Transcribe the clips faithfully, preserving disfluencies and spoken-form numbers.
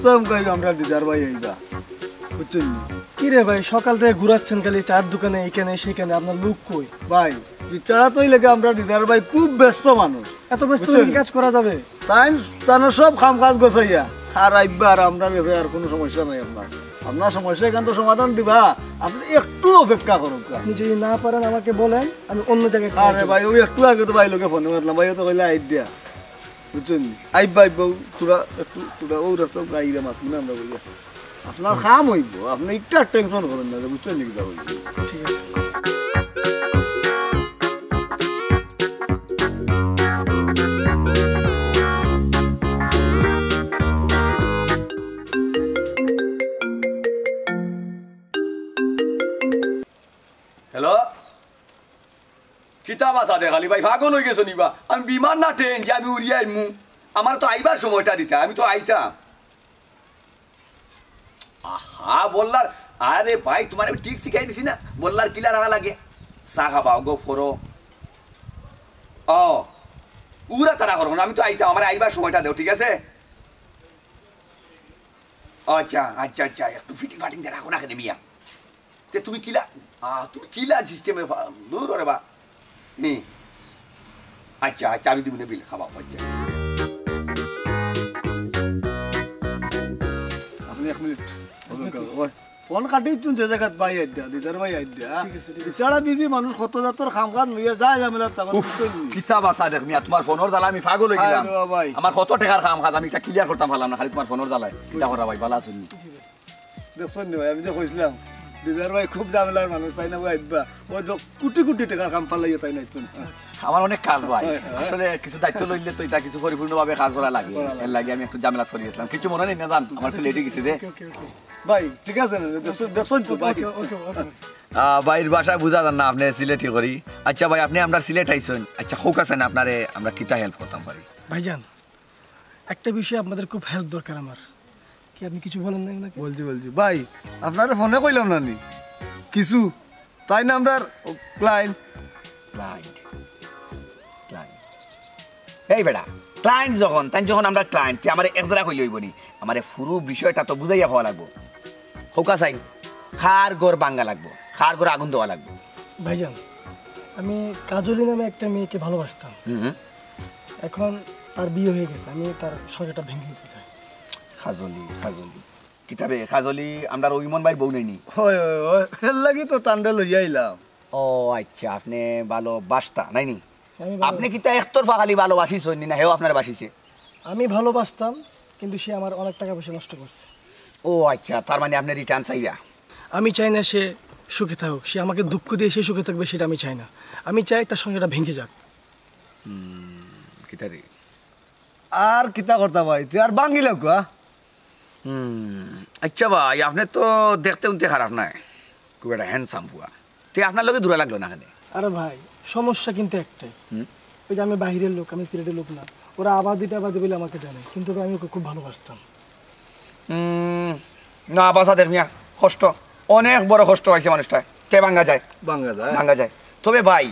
বুঝতাম কই আমরা দিদার ভাই আইবা, বুঝছইন নি? কি রে ভাই, সকাল থেকে ঘুরাচ্ছেন খালি চার দোকানে, এখানে সেখানে, আপনার লোক কই? ভাই, বিচারা তো লাগে আমরা দিদার ভাই খুব ব্যস্ত মানুষ। এত ব্যস্ত বুঝছেন? হলে কি কাজ করা যাবে? তাইন তানো সব কাম কাজ গোছাইয়া আর আইবা, আর আপনার গেছে আর কোনো সমস্যা নাই আপনার। আপনার সমস্যা এখান তো সমাধান দিবা, আপনি একটু অপেক্ষা করুন। আপনি যদি না পারেন আমাকে বলেন, আমি অন্য জায়গায় try আরে করব। ভাই, ওই একটু আগে তো ভাই লগে ফোনে মাতলাম, ভাই তো কইলা আইডিয়া, বুঝছইন নি? আইবা, আইবা, তোরা একটু, তোরা ওই রাস্তা গাইরা মাত মনে আমরা বলি, আপনার কাম হইব, আপনি একটা টেনশন করেন না, বুঝছইন নি কিতা কইছি? ঠিক আছে। হ্যালো, কিতা বাসা দেখালি ভাই, পাগল হয়ে গেছো নি বা? আমি বিমান না ট্রেন যে আমি উড়িয়া আইমু? আমার তো আইবার সময়টা দিতা, আমি তো আইতাম। আহা, বললার, আরে ভাই, তোমার আমি ঠিক শিখাই দিছি না, বললার কিলা রাখা লাগে, চা খাবা, গো ফরো। ও, উড়া তারা করো না, আমি তো আইতাম, আমার আইবার সময়টা দেও, ঠিক আছে? আচ্ছা, আচ্ছা, আচ্ছা, একটু ফিটিং ফাটিং দিয়ে রাখো না কেনে মিয়া। তে তুমি কিলা, আহ, তুমি কিলা সিস্টেমে দূর রে বা। হুম। আচ্ছা, আচ্ছা, আমি দিব না বিল, খাওয়া, আচ্ছা। আপনি এক মিনিট। ওই, ফোন কাটি তুই যে জায়গাত ভাই আড্ডা, দিদার ভাই আড্ডা। ঠিক আছে, ঠিক আছে। বেচারা বিজি মানুষ, কত জাতর কাম কাজ লইয়া যায় ঝামেলা, তখন উফ, বুঝতে নি। কিতা বাসা দেখ মিয়া, তোমার ফোনর জ্বালা আমি পাগল হয়ে হায় গেলাম। রে বাবা ভাই। আমার কত টাকার কাম কাজ আমি এটা ক্লিয়ার করতাম পারলাম না, খালি তোমার ফোনর জ্বালায়। কিতা করা ভাই, বালা আছইন নি? জি ভাই। দেখছইন নি ভাই, আমি যে কইছিলাম, দিদার ভাই খুব ঝামেলার মানুষ, তাই না ভাই? আব্বা, ওই তো কোটি কোটি টাকার কাম ফালাইয়া তাই না একজন। আমার অনেক কাজ ভাই, হয়, হয়। আসলে কিছু দায়িত্ব লইলে তো এটা কিছু পরিপূর্ণভাবে কাজ করা লাগে। করা লাগে। এর লাগি আমি একটু ঝামেলা করি গেছিলাম, কিছু মনে নেই না জান, আমার একটু লেটে গেছি রে। ওকে, ওকে, ওকে। ভাই, ঠিক আছে না? দেখছইন, দেখছইন তো ভাই। ওকে, ওকে, ওকে। আহ, ভাইর ভাষায় বুঝা যার না, আপনি সিলেটি করি। আচ্ছা ভাই, আপনি আমরা সিলেট আইছইন। আচ্ছা, হোক আছে না, আপনারে আমরা কিতা হেল্প করতাম পারি? ভাইজান, একটা বিষয়ে আপনাদের খুব হেল্প দরকার আমার। কি আপনি কিছু বলেন না ওনাকে? বলছি, বলছি। ভাই, আপনারে ফোনে কইলাম না নি? কিছু। তাই না আমরার ক্লায়েন্ট? ক্লায়েন্ট। ক্লায়েন্ট। এই বেটা, ক্লায়েন্ট যখন, তাই যখন আমরা ক্লায়েন্ট, তে আমারে এক জেরা কইলে অইবো নি? আমারে পুরো বিষয়টা তো বুঝাইয়া কওয়া লাগবো। হোকা সাইন, কার ঘর ভাঙ্গা লাগবো, কার ঘর আগুন দেওয়া লাগবো। ভাইজান, আমি কাজলি নামে একটা মেয়েকে ভালোবাসতাম। হুম, হুম। এখন তার বিয়ে হয়ে গেছে, আমি তার সংসারটা ভেঙে দিতে চাই। কাজলি, কাজলি। কিতাবে, কাজলি, আমরার ইমন ভাইর বউ নায়নি? হয়, হয়, হয়। এর লাগি তো তানরে লইয়া আইলাম। ও আচ্ছা, আপনে ভালোবাসতা, নায়নি? আমি ভালো আপনে কিতা একতরফা খালি ভালোবাসিছইন নি না, হেও আপনারে বাসিছে? আমি ভালোবাসতাম, কিন্তু সে আমার অনেক টাকা পয়সা নষ্ট করছে। ও আচ্ছা, তার মানে আপনে রিটার্ন চাইরা? আমি চাই না সে সুখে থাকুক, সে আমাকে দুঃখ দিয়ে সে সুখে থাকবে, সেটা আমি চাই না। আমি চাই তার সংসারটা ভেঙে যাক। হুম, কিতা রে? আর কিতা করতা ভাই, তুই আর ভাঙ্গিল কুয়া? হুম, আচ্ছা ভাই, আপনে তো দেখতে উনতে খারাপ নায়, খুব একটা হ্যান্ডসাম পুয়া। তে আপনার লগে জুড়া লাগলো না কেনে? আরে ভাই, সমস্যা কিন্তু একটাই। হুম? ওই যে আমি বাইরের লোক, আমি সিলেটের লোক না। ওরা আবাদি টাবাদি বলে আমাকে জানে, কিন্তু ভাই আমি ওকে খুব ভালোবাসতাম। হুম, না, বাসা দেখ মিয়া, কষ্ট, অনেক বড় কষ্ট পাইছে মানুষটা। তে ভাঙ্গা যায়? ভাঙ্গা যায়। ভাঙ্গা যায়। তবে ভাই,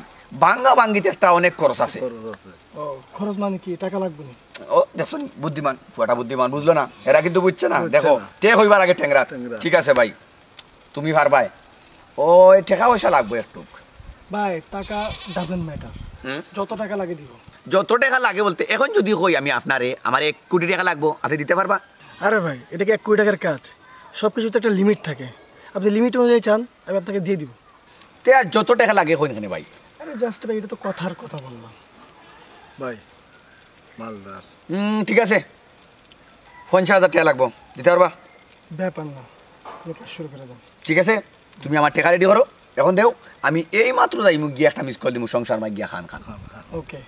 ভাঙ্গা ভাঙ্গিতে একটা অনেক খরচ আছে। খরচ আছে। ও, খরচ মানে কি? টাকা লাগবে নি? ও, দেখছো নি? বুদ্ধিমান, পুয়াটা বুদ্ধিমান, বুঝলো না? এরা কিন্তু বুঝছে না। বুঝছে দেখো, না। টেক হইবার আগে টেংরা। টেংরা। ঠিক আছে ভাই, তুমি পারবায়। ওই টেকা পয়সা লাগবো একটুক। ভাই, টাকা doesn't matter। হুম? যত টাকা লাগে দিব। যত টাকা লাগে বলতে, এখন যদি কই আমি আপনারে, আমার এক কোটি টাকা লাগবো, আপনি দিতে পারবা? আরে ভাই, এটা কি এক কোটি টাকার কাজ? সব কিছু তো একটা লিমিট থাকে। আপনি লিমিট অনুযায়ী চান, আমি আপনাকে দিয়ে দিব। তে আর যত টাকা লাগে কইন কেনে ভাই? আরে just ভাই, এটা তো কথার কথা বললাম। ভাই, মালদার। হুম, ঠিক আছে, পঞ্চাশ হাজার টাকা লাগবো, দিতে পারবা? ব্যাপার না, আপনি পাঁচশো করে দেন। ঠিক আছে, তুমি আমার টাকা রেডি করো, এখন দেও। আমি এই মাত্র যাইমু, গিয়া একটা মিস কল দিমু, সংসার মাই গিয়া খান খান। ওকে।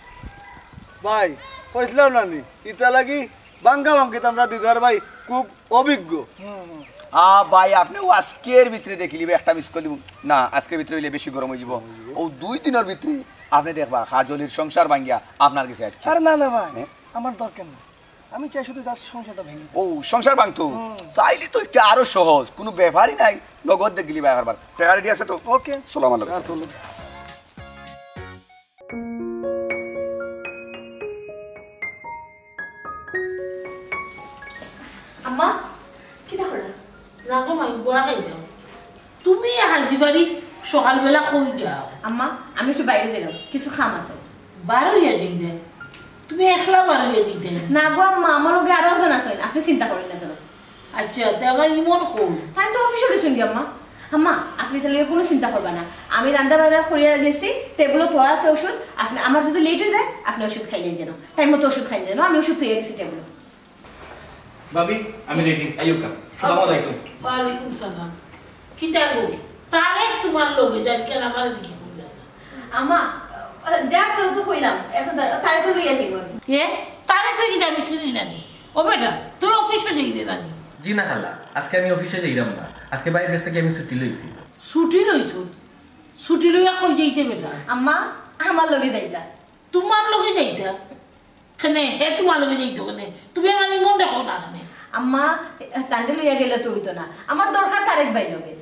ভাই, কইছিলাম না নি, ইতা লাগি ভাঙ্গা ভাঙ্গিত আমরা দিদার ভাই খুব অভিজ্ঞ। আ ভাই, আপনে ও আজকের ভিতরে দেখিলিবা, একটা মিস কল দিমু। না, আজকের ভিতরে হইলে বেশি গরম হয়ে যাব। ও দুই দিনের ভিতরে আপনি দেখবা, কাজলির সংসার ভাঙ্গিয়া আপনার কাছে আইছে। আরে না, না ভাই, হ্যাঁ? আমার দরকার না। আমি চাই শুধু just সংসারটা ভেঙে যাক। ও, সংসার ভাঙতো? হুম। তাইলে তো এটা আরো সহজ, কোনো ব্যাপারই নাই। নগদ দেখিলিবা একবার। টাকা রেডি আছে তো? ওকে। চলো আমার লগে। হ্যাঁ, চলো। আম্মা, এই হাজি বাড়ি সকালবেলা কই যাও? আম্মা, আমি একটু বাইরে যাইলাম, কিছু কাম আছে। বার অইয়া যাইতে? তুমি একলা বার অইয়া যাইতে? না গো আম্মা, আমার লগে আরো একজন আছইন, আপনে চিন্তা করইন না যেন। আচ্ছা, তে আমার ইমন কই? তাইন তো অফিসো গেছইন গি আম্মা। আম্মা, আপনে তাইলে কুনু চিন্তা করবা না, আমি রান্দা বাড়া করিয়া গেছি, টেবিলো থোয়া আছে ঔষধ, আপনে, আমার যদি লেট অই যায়, আপনে ঔষধ খাইলেন যেন, টাইম মতো ঔষধ খাইলেন যেন, আমি ঔষধ থইয়া গেছি টেবিলো। ভাবি, আমি রেডি, আইউক্কা। আসসালামু আলাইকুম। ওয়ালাইকুম সালাম। কিতা গো, তারেক তুমার লগে যাইত কেনে, আমারে জিকাইলা না? আম্মা, যাক, তো তো কইলাম, এখন তার-, তারেকরে লইয়া যাইমু আমি। এ, তারেকরে কিতা আমি চিনি না নি? ও বেটা, তুই অফিসো যাইরে না নি? জি না খালা, আজকে আমি অফিসো যাইরাম না, আজকে ভাইর গেছ থাকি আমি ছুটি লইছি। ছুটি লইছো? ছুটি লইয়া কই যাইতে বেটা? আম্মা, আমার লগে যাইতা। তুমার লগে যাইতা? কেনে, হে তুমার লগে যাইতো কেনে? তুমি আমার ইমন দেখো না কেনে? আম্মা, তানরে লইয়া গেলে তো অইতো না, আমার দরকার তারেক ভাইর লগে।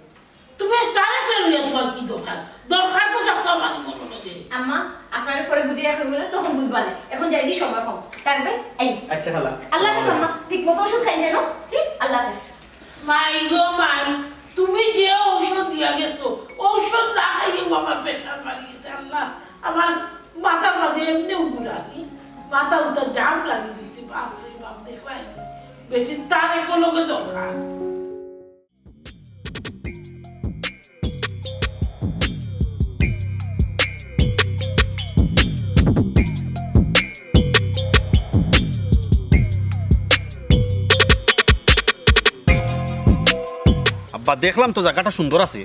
তুমি তারেকরে লইয়া তুমার কি দরকার? দরকার তো থাকতো আমার ইমনর লগে। আম্মা, আপনারে পরে বুঝাইয়া কইমু না, তখন বুঝবা না। এখন যাইগি, সময় কম। তারেক ভাই, এই। আচ্ছা খালা। আল্লাহ হাফেজ আম্মা, ঠিক মতো ঔষধ খাইন যেন। ঠিক, আল্লাহ হাফেজ। মাই গো মাই, তুমি যে ঔষধ দিয়া গেছো, ঔষধ না খাইয়াউ আমার প্রেশার বাড়ি গেছে। আল্লাহ, আমার মাথার মাঝে এমনেউ ঘুরানি, মাথা উতা জাম লাগি রইছে। বাপ রে বাপ, দেখরায় নি? বেটির তারেকর লগে দরকার। আব্বা, দেখলাম তো জাগাটা সুন্দর আছে,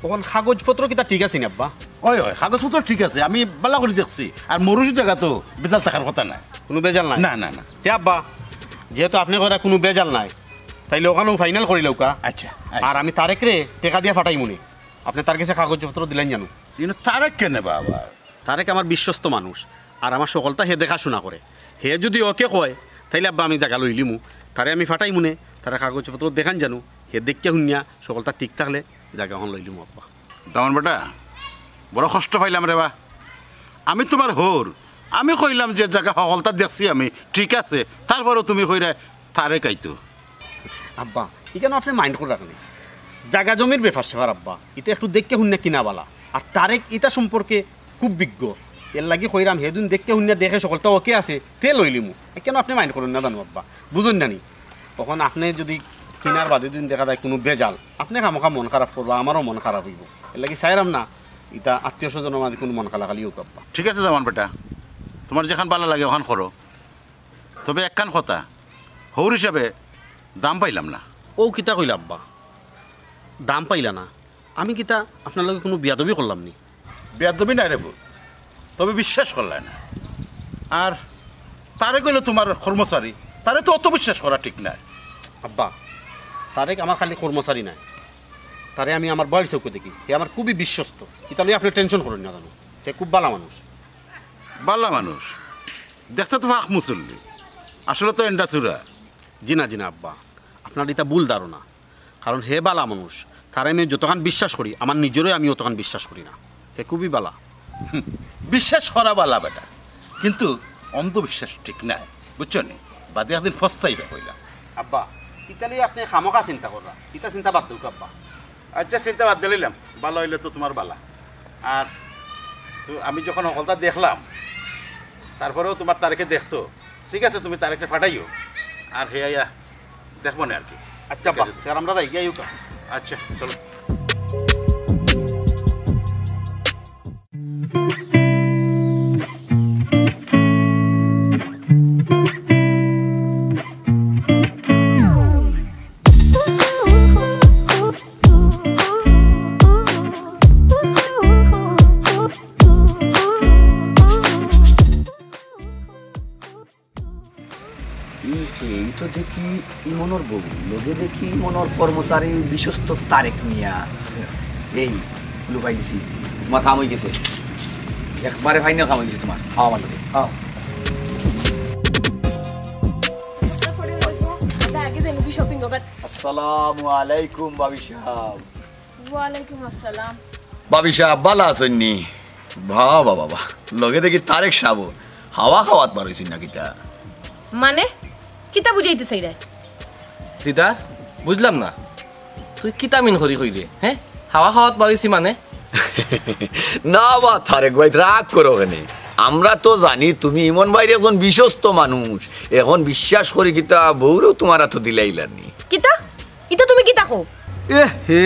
অখন কাগজপত্র কিতা ঠিক আছে নি আব্বা? অয়, অয়, কাগজপত্র ঠিক আছে, আমি বালা করি দেখছি। আর মৌরুশির জাগা তো বেজাল থাকার কথা নায়। কুনু বেজাল নাই? না, না, না। তে আব্বা, যেহেতু আপনে কইরা কুনু বেজাল নাই, তাইলে অখানউ ফাইনাল করিলাউক্কা। আচ্ছা, আচ্ছা। আর আমি তারেকরে টেকা দিয়া ফাটাইমুনে, আপনে তার গেছে কাগজপত্র দিলাইন জানু। কিন্তু তারেক কেনে বাবা? তারেক আমার বিশ্বস্ত মানুষ, আর আমার হকলতা হে দেখাশুনা করে। হে যুদি ওকে কয়, তাইলে আব্বা আমি জাগা লইলিমু, তারে আমি ফাটাইমুনে, তারে কাগজপত্র দেখাইন জানু, হে দেখিয়া হুনিয়া হকলতা ঠিক থাকলে জাগা অখান লইলিমু আব্বা। দামান বেটা, বড় কষ্ট পাইলাম রে বা। আমি তুমার হউর, আমি কইলাম যে জাগা হকলতা দেখছি আমি, ঠিক আছে, তারপরেও তুমি কইরায় তারেক আইতো। আব্বা, ইখানো আপনে মাইন্ড করিয়া রাখইন না। জাগা জমির ব্যাপার স্যাপার আব্বা, ইতা একটু দেখিয়া হুনিয়া কিনা বালা। আর তারেক ইতা সম্পর্কে খুব বিজ্ঞ, এরলাগি কইরাম, হে যুদি দেখিয়া হুনিয়া দেখে হকলতা ওকে আছে, তে লইলিমু। ইখানো আপনে মাইন্ড করইন না জানু আব্বা, বুঝইন না নি? অখন আপনে যুদি কিনার বাদে যুদি দেখা যায় কুনু বেজাল, আপনে খামোখা মন খারাপ করবা, আমারও মন খারাপ অইবো। এরলাগি চাইরাম না ইতা আত্মীয় স্বজনর মাঝে কুনু মন কালাকালি অউক আব্বা। ঠিক আছে দামান বেটা, তুমার যেখান বালা লাগে অখান করো। তবে একখান কথা, হউর হিসাবে দাম পাইলাম না। অউ কিতা কইলা আব্বা? দাম পাইলা না? আমি কিতা আপনার লগে কুনু বেয়াদবি করলাম নি? বেয়াদবি নায় রে পুত, তবে বিশ্বাস করলায় না। আর তারেক অইলো তুমার কর্মচারী, তারে তো অত বিশ্বাস করা ঠিক নায়। আব্বা, তারেক আমার খালি কর্মচারী নায়, তারে আমি আমার ভাইর চউখে দেখি, হে আমার খুবই বিশ্বস্ত। ইতা লইয়া আপনে টেনশন করইন না জানু, হে খুব বালা মানুষ। বালা মানুষ? দেখতে তো ফাক মুসল্লি, আসলে তো এন্ডা চুরা। জি না, জি না আব্বা, আপনার ইতা ভুল ধারণা। কারণ হে বালা মানুষ, তারে আমি যতখান বিশ্বাস করি, আমার নিজরেও আমি অতখান বিশ্বাস করি না। হে খুবই বালা। হুম, বিশ্বাস করা বালা বেটা, কিন্তু অন্ধবিশ্বাস ঠিক নায়, বুঝছো নি? বাদে একদিন পস্তাইবে কইলাম। আব্বা, ইতা লইয়া আপনে খামোখা চিন্তা কররা, ইতা চিন্তা বাদ দেউক্কা আব্বা। আচ্ছা, চিন্তা বাদ দিলাইলাম, বালা অইলে তো তুমার বালা। আর তো আমি যখন হকলতা দেখলাম, তারপরেও তুমার তারেকে দেখতো, ঠিক আছে, তুমি তারেকরে ফাটাইও, আর হে আইয়া দেখবো না আর কি। আচ্ছা, ঠিক আছে। আব্বা, তে আমরা যাইগি, আইউক্কা। আচ্ছা, চলো। ই কে? ই তো দেখি ইমনর বউ, লগে দেখি ইমনর কর্মচারী বিশ্বস্ত তারেক মিয়া। এই, লুফাই দিছি। তুমার কাম অই গেছে। একবারে ফাইনাল কাম অই গেছে তুমার। আও আমার লগে, আও। আগে যাই মুভি শপিং করবা। আসসালামু আলাইকুম ভাবি সাব। ওয়ালাইকুম আসসালাম। ভাবি সাব, বালা আছইন নি? বাবা, বাবা, লগে দেখি তারেক সাব, হাওয়া খাওয়াত বার অইছইন না কিতা? মানে? কিতা বুঝাইতে চাইরায়? দিদার, বুঝলাম না। তুই কিতা মিন করি কইরে, হ্যাঁ? খাওয়া খাওয়াত পাইছি মানে? না বা তারেক ভাই, রাগ করো কেনে? আমরা তো জানি তুমি ইমন ভাইর একজন বিশ্বস্ত মানুষ। এখন বিশ্বাস করি কিতা, বউরেও তুমার আতো দিলাইলানি। কিতা? ইতা তুমি কিতা কও? এ হে,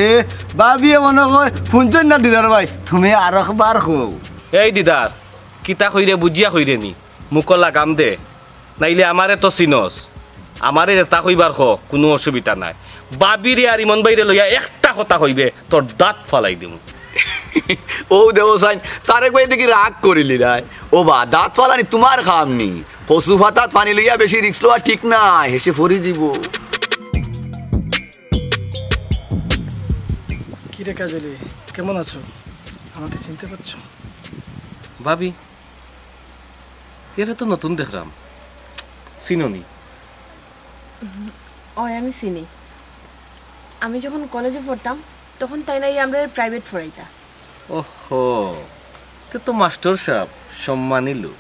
ভাবিয়ে মনে কয় হুনছইন না দিদার ভাই, তুমি আরকবার কও। এই দিদার, কিতা কইরে বুঝিয়া কইরে নি, মুখো লাগাম দে, নাইলে আমারে তো চিনস, আমারে যেতা কইবার ক, কুনু অসুবিধা নাই। ভাবিরে আর ইমন ভাইরে লইয়া একটা কথা কইবে, তোর দাঁত ফালাই দিমু। ও দেও সাইন, তারেক ভাই দেখি রাগ করিলি রায়। ও বা, দাঁত ফালানি তুমার কাম নি। কচু পাতাত পানি লইয়া বেশি রিস্ক লওয়া ঠিক নায়, হেষে ফরি দিব। কি রে কাজলি, কেমন আছো? আমাকে চিনতে পারছো? ভাবি, এরে তো নতুন দেখরাম, চিনো নি? অয়, আমি চিনি। আমি যখন কলেজে পড়তাম, তখন তাইন আইয়া আমরারে প্রাইভেট পড়াইতা। ওহো, তে তো মাস্টার সাব সম্মানী লোক।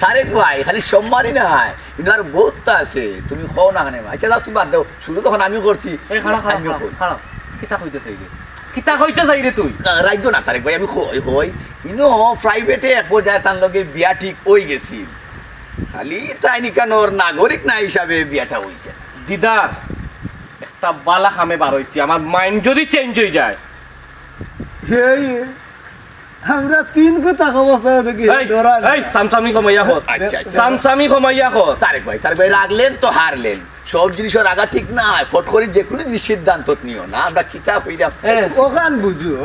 তারেক ভাই, খালি সম্মানী নায়, ইনো আর বউততা আছে, তুমি কও না কেনে। আচ্ছা, যাও, তুমি বাদ দেও, শুরু তখন আমি করছি। এই, খাড়া, খাড়া, আমি খাড়া, কই। খাড়া। কিতা কইতে চাইরে? কিতা কইতে চাইরে তুই? রাখবো না, তারেক ভাই, আমি কই, কই। ইনো প্রাইভেটে এক পর্যায়ে তান লগে বিয়া ঠিক অই গেছিল। খালি তাইন ইকানোর নাগরিক না হিসাবে বিয়াটা অইছে। দিদার, একটা বালা কামে বার অইছি, আমার মাইন্ড যদি চেঞ্জ অই যায়। এই, আমরা তিন কথা অবস্থা দেখি, এই, ডরার। এই, সামসামি কমাইয়া কর। আচ্ছা, আচ্ছা। সামসামি কমাইয়া কর। তারেক ভাই, তারেক ভাই, রাগলেন তো হারলেন। সব জিনিসর রাগা ঠিক নায়, ফট করি যে কুনু জিনিস সিদ্ধান্ত নিও না, আমরা কিতা কইরাম। হ্যাঁ। অখান বুঝো।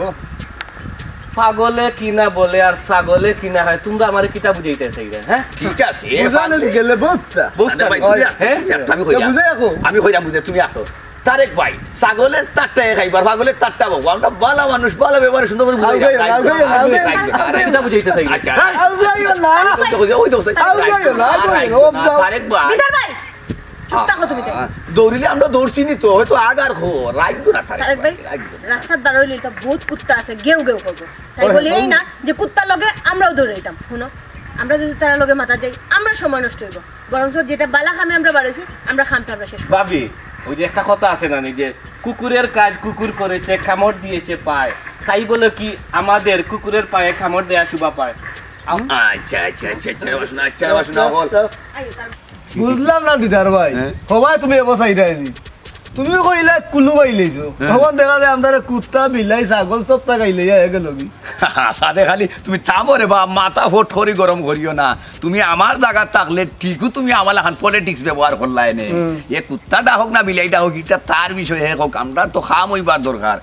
পাগলে কি না বলে আর ছাগলে কি না হয়, তুমরা আমারে কিতা বুঝাইতায় চাইরায়, হ্যাঁ? ঠিক আছে, বুঝানো পাগলে। গেলে বউততা। বউততা। আরে ভাই, তুমি হ্যাঁ? একটা আমি কইরাম। বুঝাই রাখো। আমি কইরাম বুঝে, তুমি আটো। তারেক ভাই, ছাগলে তারটায় খাইবার, পাগলে তারটা বাবু। আমরা বালা মানুষ, বালা ব্যবহারে সুন্দর করি বুঝাই আউগাইও না, আউগাইও না, আউগাইও না। আরে, এটা বুঝাইতে চাই। আচ্ছা। আউগাইও না। ওই তো, ওই তো, ওই তো, আউগাইও না, আউগাইও না। তারেক ভাই। দিদার ভাই, চুপ থাকো তুমি তো। আহ, দৌড়িলে আমরা দৌড়ছি নি তো, হয়তো আগার খো, রাখবো না তারেক তারেক ভাই, ভাই, রাখবো না। রাস্তার ধারে অইলে এটা বহুত কুত্তা আছে, গেউ গেউ করবো। তাই ওই, বলি এই ওই। না যে কুত্তার লগে আমরাও দৌড়াইতাম। হুনো, আমরা যদি তারার লগে মাতাত যাই, আমরার সময় নষ্ট অইবো। বরঞ্চ যেটা বালা কামে আমরা বার অইছি, আমরা কামটা আমরা শেষ করি। ভাবি, ওই যে একটা কথা আছে না নি যে, "কুকুরের কাজ কুকুর করেছে, কামড় দিয়েছে পায়।" তাই বলে কি আমাদের কুকুরের পায়ে কামড় দেয়া শোভা পায়? আম- আচ্ছা, আচ্ছা, আচ্ছা, আচ্ছা, বাসনা, আচ্ছা, বাসনা, বল। আইও, তার বুঝলাম না দিদার ভাই, হ্যাঁ? হবায় তুমি এবার চাইরায় নি। তুমি কইলা কুলু গাইলাইছো। হ্যাঁ। তখন দেখা যায় আমরারে কুত্তা, বিলাই, ছাগল সবতা গাইলাইয়া গেলগি। সাদে খালি তুমি থামো রে বা, মাথা ফট করি গরম করিও না। তুমি আমার জাগাত থাকলে ঠিকউ তুমি আমার লাখান পলিটিক্স ব্যবহার করলায় নে। হুম। এ কুত্তা ডাহক না বিলাই ডাহক, ইটা তার বিষয়, হে হোক, আমরার তো কাম অইবার দরকার।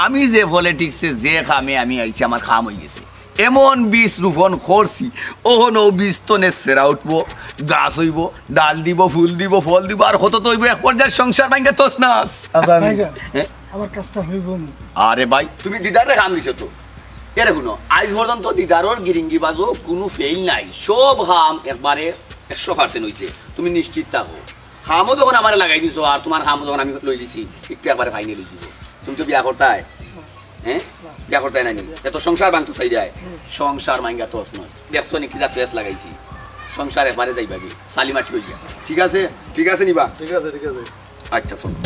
আমি যে পলিটিক্সে যে কামে আমি আইছি, আমার কাম অই গেছে। এমন বীজ রোপণ করছি, অখন অউ বীজ তনে সেরা উঠবো, গাছ অইবো, ডাল দিবো, ফুল দিবো, ফল দিবো, আর কত তো অইবো, এক পর্যায়ে সংসার ভাঙ্গা তছনছ। আচ্ছা, আমি ভাইজান, হ্যাঁ? আমার কাজটা অইবো নি? আরে ভাই, তুমি দিদাররে কাম দিছো তো। এরে হুনো, আইজ পর্যন্ত দিদারর গিরিঙ্গিবাজো কুনু ফেইল নাই, সব কাম একবারে একশো পার্সেন্ট অইছে, তুমি নিশ্চিত থাকো। কামও যখন আমারে লাগাই দিছো, আর তুমার কামও যখন আমি লই দিছি, একটু একবারে ফাইনাল অই দিবো। তুমি তো বিয়া করতায়, হ্যাঁ? বিয়া করতায় না নি? এত সংসার ভাঙতো চাইরায়। সংসার ভাঙ্গা তছনছ। দেখছো নি কিতা পেঁচ লাগাইছি? সংসার একবারে যাইবাগি। সালিমাটি অইয়া। ঠিক আছে? ঠিক আছে নি বা? ঠিক আছে, ঠিক আছে। আচ্ছা, চলো।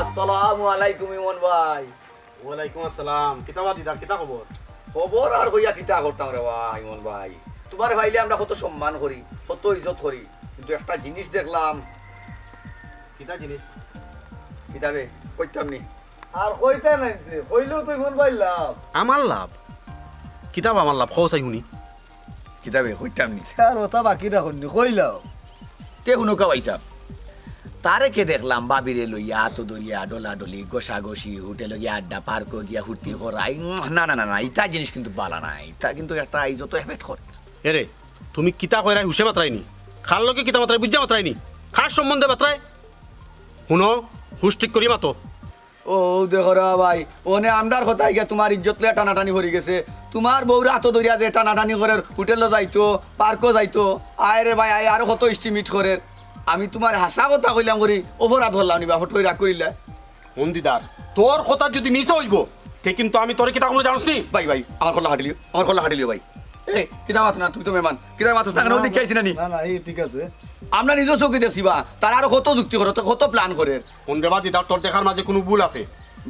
আসসালামু আলাইকুম ইমন ভাই। ওয়ালাইকুম আসসালাম। কিতা বা দিদার, কিতা খবর? খবর আর কইয়া কিতা করতাম রে বা ইমন ভাই, তুমারে পাইলে আমরা কত সম্মান করি, কত ইজ্জত করি, কিন্তু একটা জিনিস দেখলাম। কিতা জিনিস? কিতা বে, কইতাম নি। আর কইতা নায় তে, কইলেও তো ইমন ভাইর লাভ। আমার লাভ? কিতা বা আমার লাভ? কও চাই হুনি। কিতা বে, কইতাম নি। আর ওটা বাকি রাখুন নি, কইলাও। তে হুনো কা ভাইসাব, তারেকে দেখলাম ভাবিরে লইয়া আতো ধরিয়া ডলাডলি, ঘষাঘষি, হোটেলো গিয়া আড্ডা, পার্কো গিয়া ফুর্তি করাই। উম, না, না, না, না, ইতা জিনিস কিন্তু বালা নায়। ইতা কিন্তু একটা ইজ্জতো এফেক্ট করে। এরে, তুমি কিতা কইরায় হুশে মাতরায় নি? কার লগে কিতা মাতরায় বুঝিয়া মাতরায় নি? কার সম্বন্ধে মাতরায়? হুনো, হুশ ঠিক করি মাতো। ও দেখো রে ভাই, অনে আমরার কথায় গিয়া তুমার ইজ্জত লইয়া টানাটানি পড়ি গেছে। তুমার বউর আতো ধরিয়া যে টানাটানি করের, হোটেলো যাইতো, পার্কো যাইতো, আয় রে ভাই আয়, আরো কত ইস্টিমেট করের। আমি তুমার হাছা কথা কইলাম করি, অপরাধ করলাম নি বা, ফট করি রাগ করিলা। হুন দিদার, তোর কথা যুদি মিছা অইবো, তে কিন্তু আমি তোরে কিতা কমু জানোস নি? ভাই, ভাই, আমার কল্লা কাটিলিও, আমার কল্লা কাটিলিও ভাই। এ, কিতা মাত না, তুমি তো মেহমান। কিতা মাত না, কেন না, দেখিয়া আইছি না নি? না, না, এই ঠিক আছে। আমরা নিজর চউখে দেখছি বা, তারা আরো কত যুক্তি করের, কত প্ল্যান করের। হুন রে বা দিদার, তোর দেখার মাঝে কুনু ভুল আছে?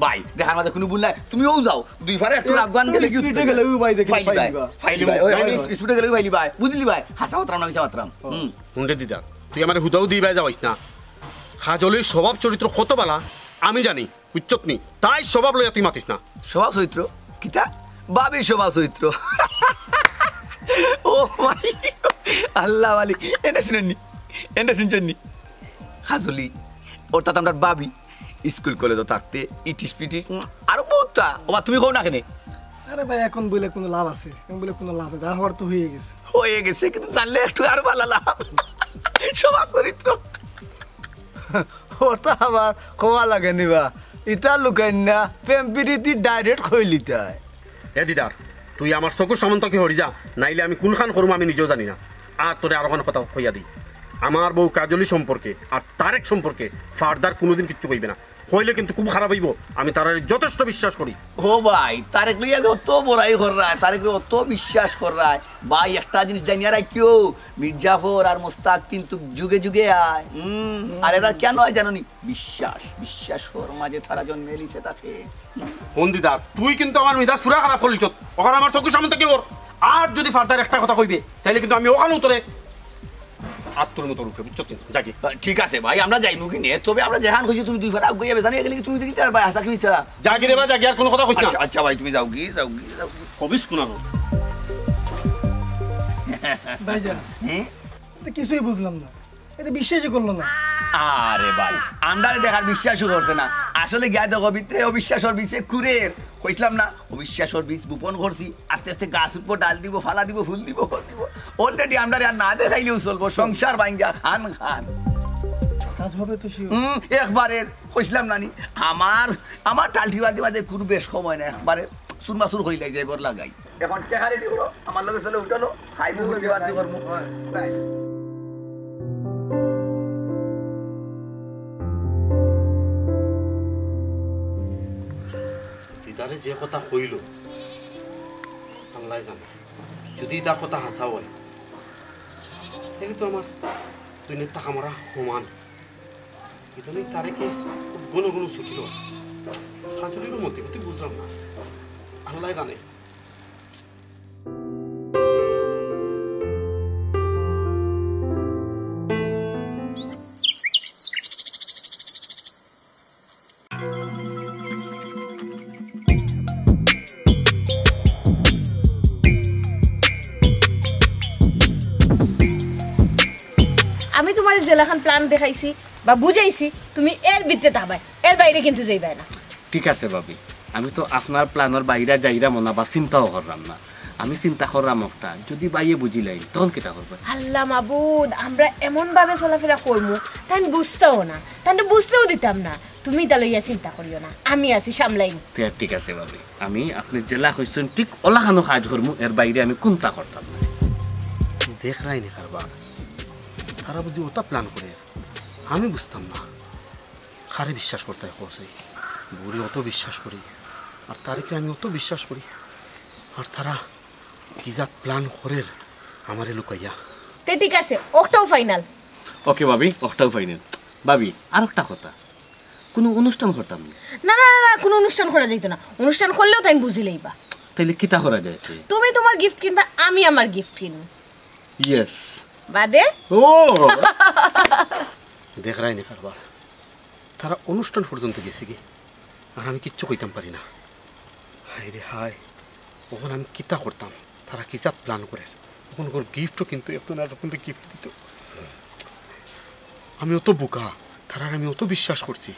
ভাই, দেখার মাঝে কুনু ভুল নাই। তুমি অউ যাও, দুই ফারে একটু একটু আগুয়ান গেলে কি স্পিডে গেলে ওই ভাই দেখি ফাইলি ফাইলি ভাই, বা। ফাইলি ভাই, ওই, ওই, ওই, স্পিডে গেলে ওই ফাইলি ভাই। বুঝলি ভাই? হাছা মাতরাম না, মিছা মাতরাম। হুম। হুন রে দিদার, তুই আমারে হুদাহুদি ভাই যাওয়াইস না। কাজলির স্বভাব চরিত্র কত বালা, আমি জানি। বুঝছত নি? তাই স্বভাব লইয়া তুই মাতিস না। স্বভাব চরিত্র? কিতা? ভাবির স্বভাব চরিত্র। ও মাই, আল্লাহ মালিক, এন্ডা চিনইন নি? এন্ডা চিনছইন নি? কাজলি, অর্থাৎ আমরার ভাবি, স্কুল কলেজো থাকতে ইটিস পিটিস, উম, আরো বউততা। ওবা, তুমি কও না কেনে? আরে ভাই, এখন বইলে কুনু লাভ আছে? এখন বইলে কুনু লাভ নাই, যা হওয়ার তো হইয়া গেছে। হইয়া গেছে, কিন্তু জানলে একটু আরো বালা লাভ। স্বভাব চরিত্র। অতা আবার কওয়া লাগে নি বা? ইতা লুকাইন না, প্রেম পিরিতি ডাইরেক্ট কইলিতায়। এ দিদার, তুই আমার চকুর সামন থাকি হরি যা, নাইলে আমি কুনখান করমু আমি নিজেও জানি না। আর তোরে আরোখান কথা কইয়া দেই, আমার বউ কাজলি সম্পর্কে আর তারেক সম্পর্কে ফারদার কুনুদিন কিচ্ছু কইবে না। কইলে কিন্তু খুব খারাপ অইবো, আমি তারারে যথেষ্ট বিশ্বাস করি। ও ভাই, তারেক লইয়া যে অত বড়াই কররায়, তারেকরে অত বিশ্বাস কররায়, ভাই একটা জিনিস জানিয়া রাখিও, মির্জাফর আর মোস্তাক কিন্তু যুগে যুগে আয়। হুম, আর এরা কেন আয় জানো নি? বিশ্বাস, বিশ্বাসর মাঝে তারা জন্মে লিছে থাকে। হুন দিদার, তুই কিন্তু আমার মিজাজ পুরা খারাপ করিলিছত। অখান আমার চকুর সামন থাকি হর। আর যুদি ফারদার একটা কথা কইবে, তাইলে কিন্তু আমি অখান উতরে আত্মর মতো রূপে, বুঝছত নি? যাগি। ঠিক আছে ভাই, আমরা যাইমু কিনে, তবে আমরা যেখান কইছি তুমি দুই ফারা আগুয়াইয়া বেজানি গেলে কি তুমি দেখি আর ভাই হাছা কি মিছা? যাগি রে বা, যাগি, আর কুনু কথা কইস না। আচ্ছা, আচ্ছা ভাই, তুমি যাওগি, যাওগি, যাওগি। কবিস কুনা রো। ভাইজান, হ্যাঁ? এটা কিছুই বুঝলাম না, এটা বিশ্বাসই করলো না। আরে ভাই, আমরারে দেখার বিশ্বাসও করছে না। আসলে গিয়া দেখো ভিতরে অবিশ্বাসর বীজে কুরের। কইছিলাম না, অবিশ্বাসর বীজ বপন করছি, আস্তে আস্তে গাছ উঠবো, ডাল দিবো, ফালা দিবো, ফুল দিবো, ফল দিবো। Already আমরারে আর না দেখাইলেও চলবো, সংসার ভাঙ্গা খান খান। কাজ হবে তো sure। হুম, একবারে কইছিলাম না নি, আমার, আমার টালটি বালটি বাজে কুনু বেশ কম অয় না, একবারে চুরমাচুর করিলাই যায় ঘর লাগাই। এখন টেকা রেডি করো, আমার লগে চলো, উঠালো, খাইমু, বুদ্ধি বাড়তি করমু। দিদারে যে কথা কইলো, আল্লায় জানে। যুদি তার কথা হাছা অয়, তাইলে তো আমার দুনিয়ার থাকা মরা সমান। ইদানিং তারেকে খুব ঘন ঘন ছুটি লয়। কাজলিরও মতে গতি বুঝলাম না। আল্লায় জানে। আমি তুমারে যেলাখান প্ল্যান দেখাইছি বা বুঝাইছি, তুমি এর ভিতরে থাকবায়, এর বাইরে কিন্তু যাইবায় না। ঠিক আছে ভাবি, আমি তো আপনার প্ল্যানর বাইরে যাইরাম না বা চিন্তাও কররাম না। আমি চিন্তা কররাম একটা, যুদি ভাইয়ে বুঝিলাইন, তখন কিতা করবা? আল্লাহ মাবুদ, আমরা এমন ভাবে চলাফেরা করমু, তাইন বুঝতাও না, তাইন বুঝতেও দিতাম না। তুমি ইতা লইয়া চিন্তা করিও না, আমি আছি সামলাইমু। তে ঠিক আছে ভাবি, আমি আপনে যেলা কইছইন ঠিক অলাখানউ কাজ করমু, এর বাইরে আমি কুন্তা করতাম না। দেখরায়নি কারবার, তারা বুঝি অতা প্ল্যান করের, আমি বুঝতাম না। কারে বিশ্বাস করতায় কও চাই? বউরে অত বিশ্বাস করি, আর তারেকরে আমি অত বিশ্বাস করি, আর তারা কি জাত প্ল্যান করের আমারে লুকাইয়া। তে ঠিক আছে, অকটাউ ফাইনাল। ওকে ভাবি, অকটাউ ফাইনাল। ভাবি, আরোকটা কথা, কুনু অনুষ্ঠান করতাম নি? না, না, না, না, কুনু অনুষ্ঠান করা যাইতো না। অনুষ্ঠান করলেও তাইন বুঝিলাইবা। তাইলে কিতা করা যায় তে? তুমি তুমার গিফট কিনবা, আমি আমার গিফট কিনমু। ইয়েস। বাদে? ও! দেখরায়নি কারবার। তারা অনুষ্ঠান পর্যন্ত গেছেগি, আর আমি কিচ্ছু কইতাম পারি না। হায় রে হায়, অখন আমি কিতা করতাম? তারা কি জাত প্ল্যান করের? অখন ওর গিফটও কিন্তু এত না রকম গিফট দিত। আমি অত বোকা, তারারে আমি অত বিশ্বাস করছি,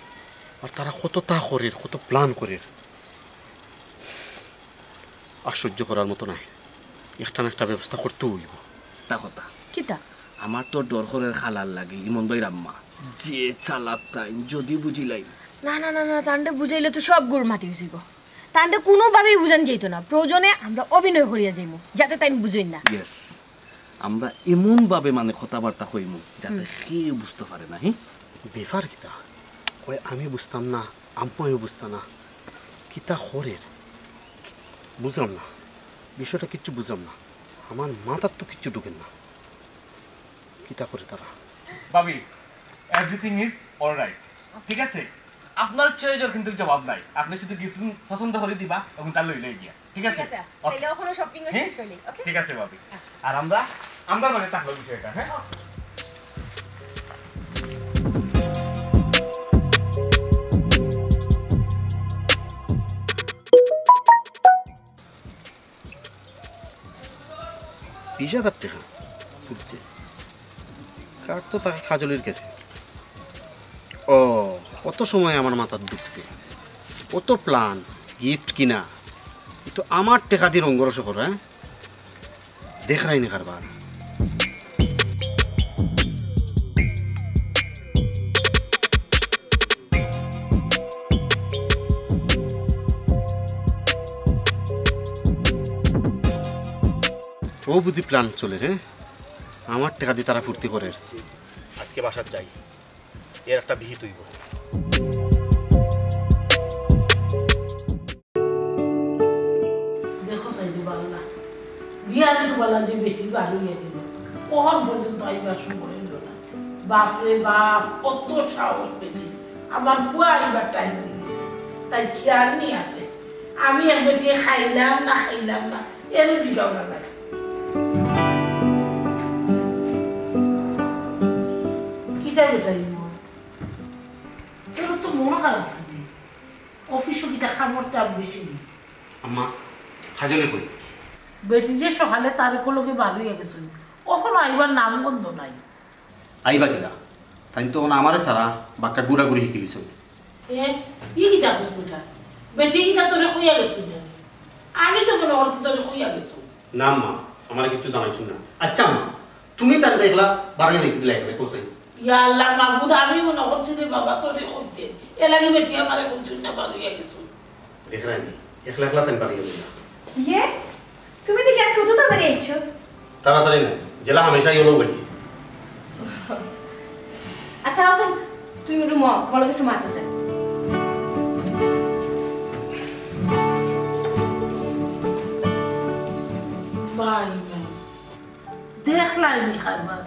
আর তারা কততা করের, কত প্ল্যান করের। আর সহ্য করার মতো নায়, একটা না একটা ব্যবস্থা করতেউ অইবো। তা কথা। কিতা? আমার তো ডর করের খালার লাগি, ইমন ভাইর আম্মা। যে চালাক তাইন, যুদি বুঝিলাইন। না, না, না, না, তানরে বুঝাইলে তো সব গুড় মাটি অইযিবো। তানরে কোনোভাবেই বুঝান যাইতো না, প্রয়োজনে আমরা অভিনয় করিয়া যাইমু, যাতে তাইন বুঝইন না। ইয়েস, আমরা এমন ভাবে মানে কথাবার্তা কইমু যাতে কেউ বুঝতে পারে না। হ্যাঁ, ব্যাপার কিতা? কয় আমি বুঝতাম না, আম্মাইও বুঝতা না, কিতা করের বুঝলাম না, বিষয়টা কিচ্ছু বুঝলাম না, আমার মাথার তো কিচ্ছু ঢুকের না, কিতা করে তারা। ভাবি, এভরিথিং ইজ অলরাইট, ঠিক আছে? আপনার চয়েসের কিন্তু জবাব নাই, আপনি শুধু গিফট পছন্দ করে দিবা এবং তার লইলে গিয়া, ঠিক আছে? ঠিক আছে, OK। তাইলে ওখানে শপিং ও হ্যাঁ? শেষ করলি, OK? ঠিক আছে ভাবি। আর আমরা, আমরা মানে তাহলে বিষয়টা, হ্যাঁ? বিশ হাজার টেকা তুলছে, কার্ড তো থাকে কাজলির কাছে। ও, কত সময় আমার মাথাত ঢুকছে, কত প্ল্যান, গিফট কিনা, কিন্তু আমার টেকা দি রঙ্গরস করা, হ্যাঁ? দেখরায়নি কারবার। ও বুদ্ধি প্ল্যান চলের, আমার টেকা দি তারা ফুর্তি করের। আজকে বাসাত যাই, এর একটা বিহিত অইবো। দেখো সাইদু বাংলা, বিয়ানে তো বলা যে বেটি বার অইয়া গেল, কখন পর্যন্ত আইবার সময় হইল না। বাপরে বাপ, কত সাহস বেটি। আমার ফুয়া আইবার টাইম হয়ে গেছে, তাই খেয়াল নেই আছে। আমি এক বেটি খাইলাম না, খাইলাম না, এর জিগাও না নাই। কিতা বেটাই মন? তোর তো মন খারাপ থাকে। অফিসও কিতা কামর চাপ বেশি নি? আম্মা, কাজলে কই? বেটি যে সকালে তারেকর লগে বার অইয়া গেছইন, অখনো আইবার নাম গন্ধ নাই। আইবা কিলা? তাইন তো অখন আমারে ছাড়া বাক্কা ঘুরাঘুরি হিকিলিছইন। এ, ই কিতা কস বেটা? বেটি কিতা তোরে কইয়া গেছইন নানি? আমি তো মনে করছি তোরে কইয়া গেছইন। না মা, আমারে কিচ্ছু জানাইছইন না। আচ্ছা মা, তুমি তারে দেখলা বারইয়া দেখি দিলা এখানে কোথায়? ইয়া আল্লাহ মাবুদ, আমি মনে করছি রে বাবা তোরে কইছে, এর লাগি বেটি আমারে কইছইন না, বার অইয়া গেছইন। দেখরায়নি, একলা একলা তাইন বারইয়া দিলা। ইয়ে, তুমি দেখি আজকে অত তাড়াতাড়ি আইছো? তাড়াতাড়ি না, যেলা হামেশাই অলা আইছি। আচ্ছা, আসো, তুমি রুমো, তোমার লগে একটু মাত আছে। By, by. দেখলায়নি কারবার।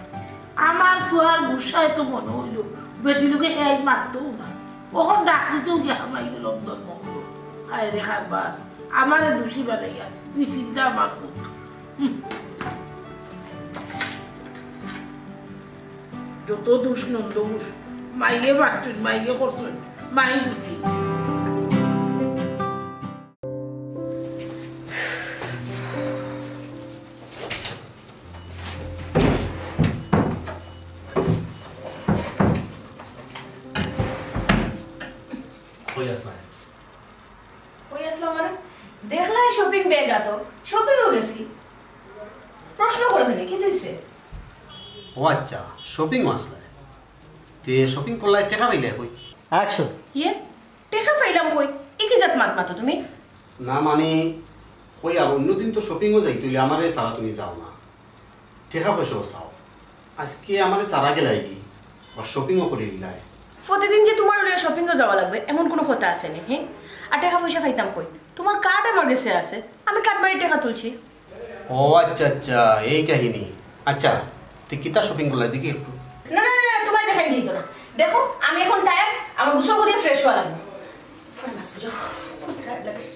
আমার ফুয়ার গুসায় তো মনে হইল, বেটি লগে এক মাততও না। অখন ডাকলিতেও গিয়া হামাই গেল অন্দর মঙ্গল। হায় রে কারবার, আমারে দোষী বানাইয়া, ই চিন্তা আমার ফুট। হুম। যত দোষ নন্দ ঘোষ, মাইয়ে বাচ্চুন, মাইয়ে করছইন, মাই দোষী। কই আছলায়? কই আছলাম মানে? দেখলায় শপিং ব্যাগ আতো, শপিংও গেছি। প্রশ্ন করো কেনে, কিতা অইছে? ও আচ্ছা, শপিংও আছলায়। তে শপিং করলায়, টেকা পাইলায় কই? অ্যাকশন। ইয়ে, টেকা পাইলাম কই? ই কি জাত মাত মাতো তুমি? না মানে, কই আর অন্যদিন তো শপিংও যাইতে অইলে আমারে ছাড়া তুমি যাও না। টেকা পয়সাও চাও। আজকে আমারে ছাড়া গেলায় কি? বা শপিংও করি দিলায়। প্রতিদিন যে তোমার লইয়া শপিংও যাওয়া লাগবে, এমন কোনো কথা আছে নি, হ্যাঁ? আর টেকা পয়সা পাইতাম কই? তোমার কার্ড আমার গেছে আছে, আমি কার্ড মারি টেকা তুলছি। ও আচ্ছা আচ্ছা, এই কাহিনী। আচ্ছা, তুই কিতা শপিং করলায় দেখি একটু। না, না, না, না, তোমায় দেখাই যাইতো না। দেখো, আমি এখন টায়ার্ড, আমার গোসল করিয়া ফ্রেশ হওয়া লাগবে। ফোন রাখো, যাও। খুব টায়ার্ড লাগে।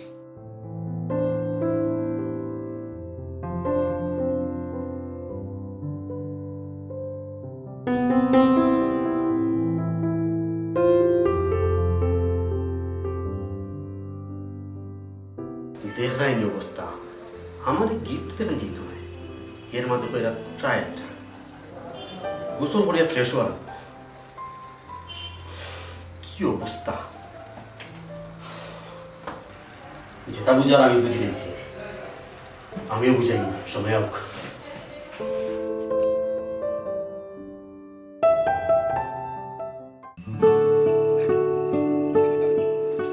দেখরায়নি অবস্থা, আমারে গিফট দেখান যাইতো নায়, এর মাঝে কইরা টায়ার্ড, গোসল করিয়া ফ্রেশ হওয়া লাগবো। কি অবস্থা, যেটা বুঝার আমি বুঝি নিছি, আমিও বুঝাই, সময় হোক।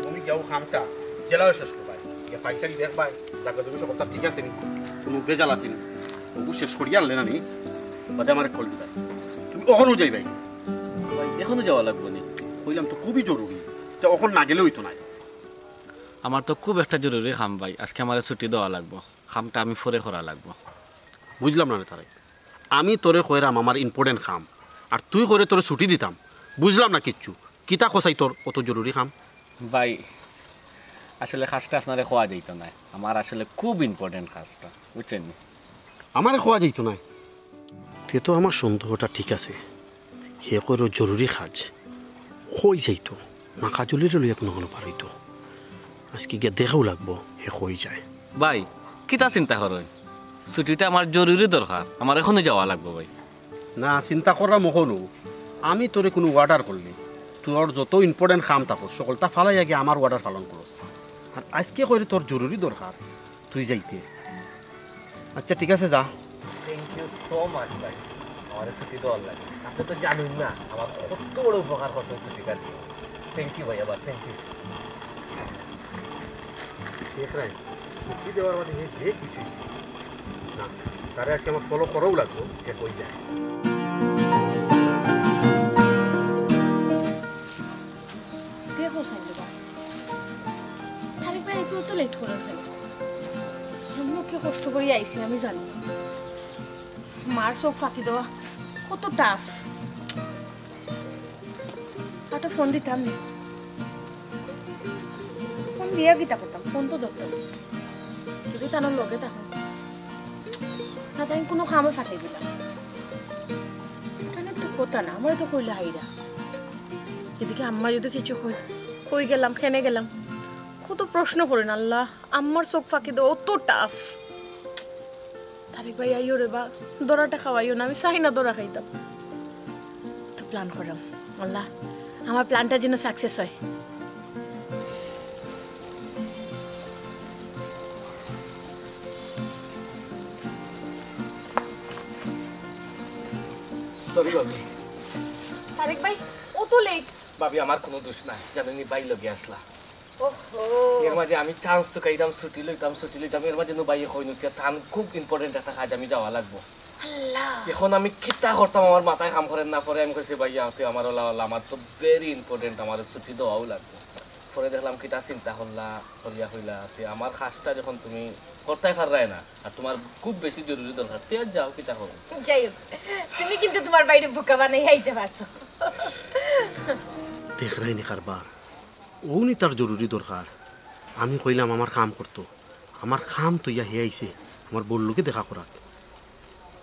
তুমি যাও কামটা জেলাও শেষ করবায়। ফাইল টাইল দেখ ভাই, জাগা জমি সকলতা ঠিক আছে নি? কুনু ভেজাল আছে নি? ওগু শেষ করিয়া আনলে না নি? বাদে আমারে কল দিবায়। তুমি অখনউ যাইবায়? ভাই, অখনউ যাওয়া লাগবো নি? কইলাম তো খুবই জরুরি। ইটা অখন না গেলে অইতো নায়। আমার তো খুব একটা জরুরি কাম ভাই, আজকে আমারে ছুটি দেওয়া লাগবো, কামটা আমি পরে করা লাগবো। বুঝলাম না রে তারেক, আমি তোরে কইরাম আমার important কাম, আর তুই কইরে তোরে ছুটি দিতাম, বুঝলাম না কিচ্ছু। কিতা কছাই তোর অত জরুরি কাম? ভাই, আসলে কাজটা আপনারে কওয়া যাইতো নায়, আমার আসলে খুব important কাজটা, বুঝছেন নি? আমারে কওয়া যাইতো নায়? তে তো আমার সন্দেহটা ঠিক আছে, হে কইরো জরুরি কাজ, কই যাইতো, না কাজলিরে লইয়া কুনু কুনু পার অইতো। আজকে গিয়া দেখাও লাগবো হে কই যায়। ভাই, কিতা চিন্তা করইন? ছুটিটা আমার জরুরি দরকার, আমার অখনউ যাওয়া লাগবো ভাই। না, চিন্তা কররাম অখনউ। আমি তোরে কুনু order করলে, তোর যত important কাম থাকো, সকলতা ফালাই আগে আমার order পালন করস। আর আজকে কইরে তোর জরুরি দরকার, তুই যাইতে। আচ্ছা, ঠিক আছে, যা। Thank you so much ভাই, আমারে ছুটি দেওয়ার লাগি। আপনে তো জানইন না, আমার কত বড় উপকার করছইন ছুটিটা দিয়া। Thank you ভাই, আবার thank you। দেখরায়, ছুটি দেওয়ার বাদে হে যে খুশি অইছে। না, তারে আজকে আমার follow করাও লাগবো, হে কই যায়। দেখো সাইডে বা, তারেক ভাই, তুমি তো late করে ফেলো। আমি মুখে কষ্ট করি আইছি, আমি জানি। মার চোখ ফাঁকি দেওয়া কত tough। তারে ফোন দিতাম নি, ফোন দিয়া কিতা করতাম, ফোন তো ধরতাম। যদি তার লগে থাকো না, তাই কুনু কামে ফাটাই দিলাম। ওটা নিয়ে তো কথা না, আমারে তো কইলা হাইরা। এদিকে আম্মা যদি কিছু কই, কই গেলাম, কেনে গেলাম, কত প্রশ্ন করেন আল্লাহ। আম্মার চোখ ফাঁকি দেওয়া অত tough। তারেক ভাই, আইও রে বা, দরাটা খাওয়াইও না, আমি চাই না দরা খাইতাম। তো plan করলাম, আল্লাহ, আমার planটা যেন success হয়। Sorry ভাবি। তারেক ভাই, অত late। ভাবি, আমার কুনু দোষ নাই, জানইন নি ভাই লগে আছলা। ওহো। এর মাঝে আমি chance তো খাইতাম, ছুটি লইতাম, ছুটি লইতাম। এর মাঝে নু ভাইয়ে কইন উঠিয়া, তান খুব important একটা কাজ, আমি যাওয়া লাগবো। আল্লাহ। এখন আমি কিতা করতাম, আমার মাথায় কাম করের না। পরে আমি কইছি, "ভাইয়া, তুই আমার ওলা ওলা, আমার তো very important, আমার ছুটি দেওয়াও লাগবো।" পরে দেখলাম, কিতা চিন্তা করলা, করিয়া কইলা, "তে আমার কাজটা যখন তুমি করতায় পাররায় না, আর তোমার খুব বেশি জরুরি দরকার, তে আর যাও, কিতা করো?" যাই হোক, তুমি কিন্তু তোমার ভাইরে বোকা বানাই আইতে পারছো। দেখরায় নি কারবার। অউ নি তার জরুরি দরকার। আমি কইলাম আমার কাম করতো, আমার কাম থইয়া হে আইছে, আমার বউর লগে দেখা করাত।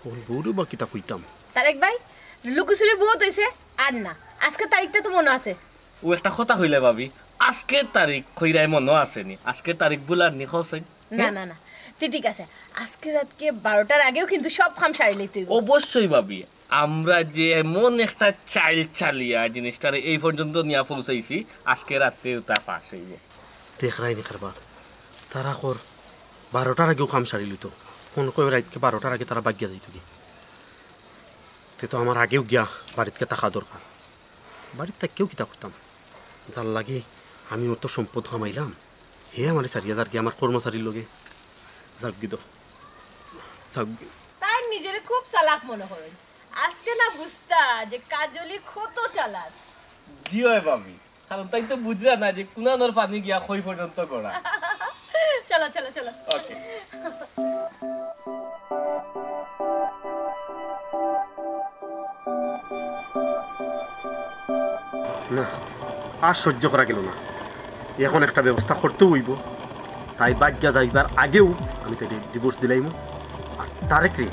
অউ বউরে বা কিতা কইতাম? তারেক ভাই, লুকোচুরি বহুত অইছে, আর না। আজকে তারিখটা তো মনো আছে। অউ একটা কথা কইলে ভাবি, আজকের তারিখ কইরায় মনো আছে নি? আজকের তারিখ ভুলার নি কওছাইন? না, না, না, তে ঠিক আছে। আজকে রাতকে বারোটার আগেও কিন্তু সব কাম সারি লইতে অইবো। অবশ্যই ভাবি, আমরা যে এমন একটা চাইল চালিয়া জিনিসটারে এই পর্যন্ত নিয়া পৌঁছাইছি, আজকে রাত্রে ওটা পাস অইবো। দেখরায় নি কারবার, তারা কর বারোটার আগেও কাম সারি লইতো। মনো কয় রাইতকে বারোটার আগে তারা বাগিয়া যাইতো কি? তে তো আমার আগেও গিয়া বাড়িতকে থাকা দরকার। বাড়িত থাকিয়াও কিতা করতাম? যার লাগি আমি অত সম্পদ কামাইলাম, হে আমারে ছাড়িয়া যারগি আমার কর্মচারীর লগে। যাউকগি তো, যাউকগি। তাই নিজেরে খুব চালাক মনো করে। আজকে না বুঝতা যে কাজলি কত চালাক। জি অয় ভাবি, কারণ তাই তো বুঝরা না যে কুনানোর পানি গিয়া কই পর্যন্ত গড়া। চলো, চলো, চলো। ওকে। না, আর সহ্য করা গেল না। এখন একটা ব্যবস্থা করতেউ অইবো। তাই বাগিয়া যাইবার আগেউ আমি তাইরে ডিভোর্স দিলাইমু। আর তারেকরে,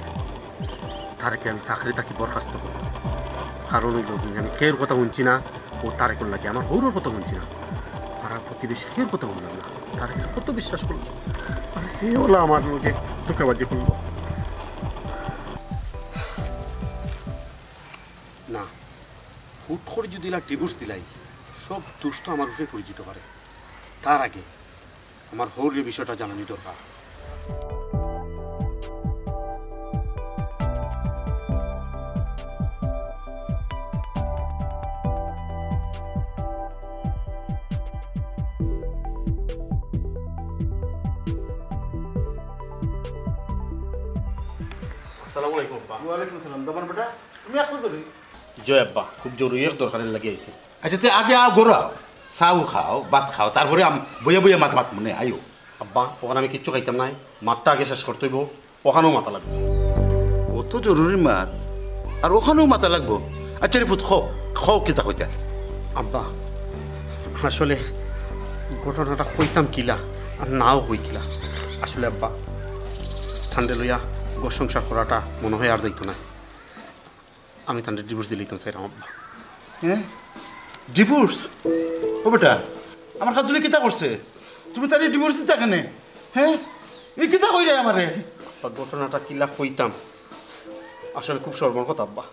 তারেকরে আমি চাকরি থাকি বরখাস্ত করমু। কারণ অইলো গি, আমি কেউর কথা হুনছি না, ও তারেকর লাগি আমার হউরর কথা হুনছি না। পাড়া প্রতিবেশী কেউর কথা হুনলাম না। তারেকরে কত বিশ্বাস করলাম। আর হে অলা আমার লগে ধোকাবাজি করলো। না, হুট করি যদি ইলা ডিভোর্স দিলাই, সব দোষ তো আমার উপরে পড়ি যিতো পারে। তার আগে আমার হউররে বিষয়টা জানানি দরকার। আসসালামু আলাইকুম আব্বা। ওয়ালাইকুম আসসালাম। দামান বেটা, তুমি একটু ধরি। জয় আব্বা, খুব জরুরি এক দরকারের লাগি আইছি। আচ্ছা, তে আগে আও ঘরো আও, চাও খাও, ভাত খাও, তারপরে আম-, বইয়া বইয়া মাত মাত মনে আইও। আব্বা, অখান আমি কিচ্ছু খাইতাম নায়, মাতটা আগে শেষ করতে অইবো, অখানও মাতা লাগবো। অত জরুরি মাত, আর অখানও মাতা লাগবো? আচ্ছা রে পুত, কও, কও কিতা কইতা? আব্বা, আসলে ঘটনাটা কইতাম কিলা, আর নাও কই কিলা। আসলে আব্বা, তানরে লইয়া ঘর সংসার করাটা মনে হয় আর যাইতো না। আমি তানরে ডিভোর্স দিলাইতাম চাইরাম আব্বা। হ্যাঁ? ডিভোর্স? ও বেটা, আমার কাজলি কিতা করছে? তুমি তারে ডিভোর্স দিতা কেনে? হ্যাঁ? ই কিতা কইরে আমারে? আব্বা, ঘটনাটা কিলা কইতাম, আসলে খুব শরমর কথা আব্বা।